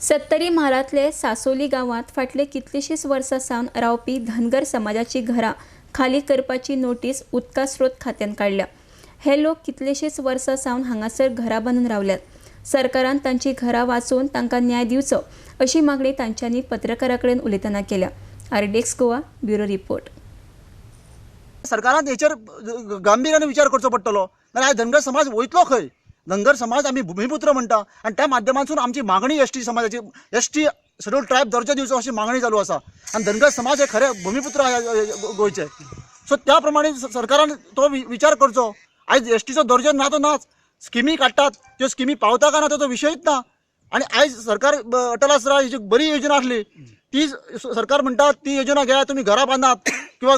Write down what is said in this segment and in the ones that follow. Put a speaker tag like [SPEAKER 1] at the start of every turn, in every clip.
[SPEAKER 1] सत्तरी म्हालांतले सासोली गांवांत फाटले कितलींशींच वर्सां सावन रावपी धनगर समाजाची घरां खाली करपाची नोटीस उदका स्रोत खात्यान काडल्या. हे लोक कितलेशेच वर्सां सावन हांगासर घरां बांदून रावल्यात. सरकारान तांची घरां वाचोवन तांकां न्याय दिवचो अशी मागणी तांच्यांनी पत्रकारां कडेन उलयतना केल्या. RDX Goa bureau report.
[SPEAKER 2] सरकारान हेचेर गांभीर्यान विचार करचो पडटलो, नाल्यार आयज धनगर समाज वयतलो खंय? धनगर समाज आमी भुमिपुत्र म्हणटा आनी त्या माध्यमांतसून आमची मागणी एस टी समाजाची, एस टी शेड्यूल ट्रायब दर्जो दिवचो अशी मागणी चालू आसा आनी धनगर समाज हे खरे भुमिपुत्र आहा गोंयचे. सो त्या प्रमाणे सरकारान तो विचार करचो. आयज एस टीचो दर्जो ना तो नाच, स्किमी काडटात त्यो स्किमी पावता काय ना तो विशयूच ना. आनी आयज सरकार अटल आसरा ही जी बरी योजना आसली ती सरकार म्हणटा ती योजना घेयात, तुमी घरां बांदात किंवा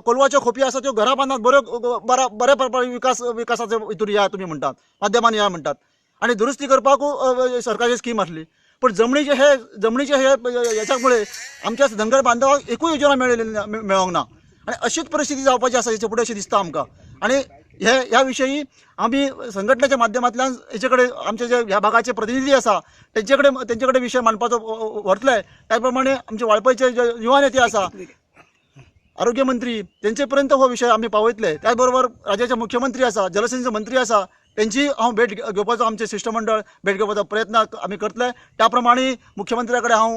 [SPEAKER 2] कोलवाच्यो खोपी आसा त्यो घरां बांदात, बऱ्यो बऱ्या प्रमाणे विकासाचे हितून या तुमी म्हणटात, माध्यमान या म्हणटात. आनी दुरुस्ती करपाकूय सरकारची स्कीम आसली, पूण जमणीचे हे हेच्या मुळे आमच्या धनगर बांधवाक एकूय योजना मेळिल्ली मेळोंक ना आनी अशीच परिस्थिती जावपाची आसा हेचे फुडें अशें दिसता आमकां. आनी हे ह्या विशयी आमी संघटनेच्या माध्यमांतल्यान हेचे कडेन आमचे जे ह्या भागाचे प्रतिनिधी आसा तेंचे कडेन विशय मांडपाचो व्हरतले. त्या प्रमाणे आमचे वाळपयचे जे युवा नेते आसा, आरोग्य मंत्री, तेंचे पर्यंत हो विशय आमी पावयतले. त्याच बरोबर राज्याचे मुख्यमंत्री आसा, जलसंचय मंत्री आसा, तेंची हांव भेट घेवपाचो, आमचें शिश्टमंडळ भेट घेवपाचो प्रयत्न आमी करतले. त्या प्रमाणे मुख्यमंत्र्या कडेन हांव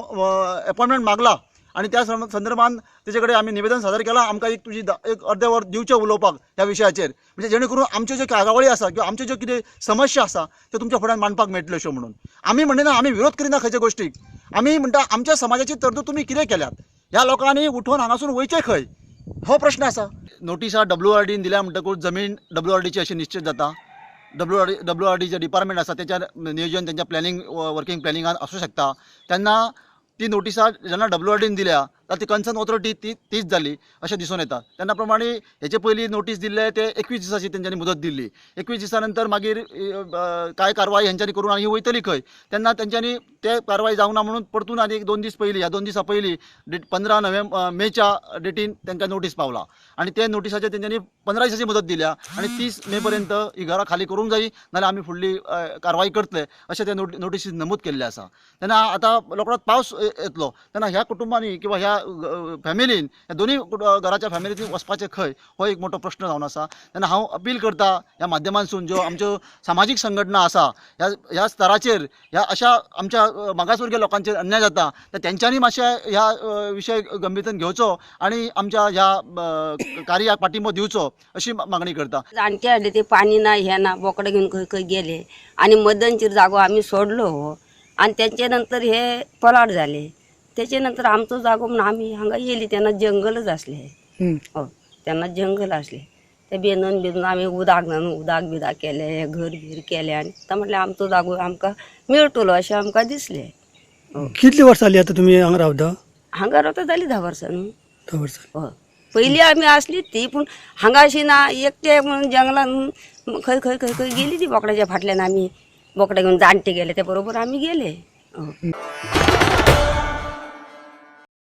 [SPEAKER 2] एपॉयंटमेंट मागला आनी त्या संदर्भान तेजे कडेन आमी निवेदन सादर केलां. आमकां एक तुजी एक अर्दें वर दिवचें उलोवपाक ह्या विशयाचेर, म्हणजे जेणे करून आमच्यो ज्यो कागावळी आसा किंवा आमच्यो ज्यो कितें समस्या आसा त्यो तुमच्या फुड्यान मांडपाक मेळटल्यो अश्यो म्हणून. आमी म्हणिना, आमी विरोध करिना खंयच्या गोश्टीक, आमी म्हणटा आमच्या समाजाची तरतूद तुमी कितें केल्यात, ह्या लोकांनी उठोवन हांगासून वयचें खंय हो प्रश्न आसा. नोटिसा डब्ल्यू आर डीन दिल्या म्हणटकूच जमीन डब्ल्यू आर डीची अशी निश्चित जाता. डब्ल्यू आर डीचें डिपार्टमेंट आसा तेच्या नियोजन तेंच्या प्लॅनिंग वर्किंग प्लॅनिंगान आसूं शकता. तेन्ना ती नोटिसा जेन्ना डब्ल्यू आर डीन दिल्या जाल्यार ती कन्सर्न ऑथॉरिटी ती तीच जाली अशें दिसून येता. तेन्ना प्रमाणे हेचे पयलीं नोटीस दिल्ले ते 21 दिसाची तेंच्यांनी मुदत दिल्ली. 21 दिसा नंतर मागीर कांय कारवाय हेंच्यांनी करून आनी वयतली खंय, तेन्ना तेंच्यांनी ते कारवाय जावंक ना म्हणून परतून आनी एक 2 दीस पयलीं, ह्या 2 दिसां पयलीं 15 मेच्या डेटीन तांकां नोटीस पावला आनी ते नोटिसाचेर तेंच्यांनी 15 दिसाची मुदत दिल्या आनी 30 मे पर्यंत ही घरां खाली करूंक जाय, नाल्यार आमी फुडली कारवाय करतले अशें ते नोटिसीन नमूद केल्लें आसा. तेन्ना आतां रोखडोच पावस येतलो, तेन्ना ह्या कुटुंबांनी किंवा ह्या फॅमिलीन, ह्या दोनूय घराच्या फॅमिलीन वचपाचें खंय हो एक मोठो प्रश्न जावन आसा. तेन्ना हांव अपील करता ह्या माध्यमांतसून ज्यो आमच्यो सामाजीक संघटना आसा ह्या स्तराचेर ह्या अशा आमच्या मागासवर्गीय लोकांचेर अन्याय जाता तर तेंच्यांनी मातशें ह्या विशय गंभीरतेन घेवचो आनी आमच्या ह्या कार्याक पाठिंबो दिवचो अशी मागणी करता.
[SPEAKER 3] जाणटे हाडले ते पाणी ना हे ना, बोकडे घेवन खंय खंय गेले आनी मदनचेर जागो आमी सोडलो हो आनी तेंचे नंतर हे पलाट जाले. तेचे नंतर आमचो जागो म्हणून आमी हांगा येयली तेन्ना जंगलच आसले. हय, तेन्ना जंगल आसले ते बेंदून बेंदून आमी उदक घालून उदक बिदक केलें, घर बीर केलें आनी आतां म्हटल्यार आमचो जागो आमकां मेळटलो अशें आमकां दिसलें.
[SPEAKER 4] कितली वर्सां जाली आतां तुमी हांगा रावता?
[SPEAKER 3] हांगा रावता जाली 10 वर्सां न्हू.
[SPEAKER 4] 10 वर्सां.
[SPEAKER 3] हय, पयलीं आमी आसली ती, पूण हांगा अशी ना एकटे म्हणून जंगलान खंय खंय खंय खंय गेली ती बोकड्याच्या फाटल्यान. आमी बोकडे घेवन जाणटे गेले ते बरोबर आमी गेले. हय.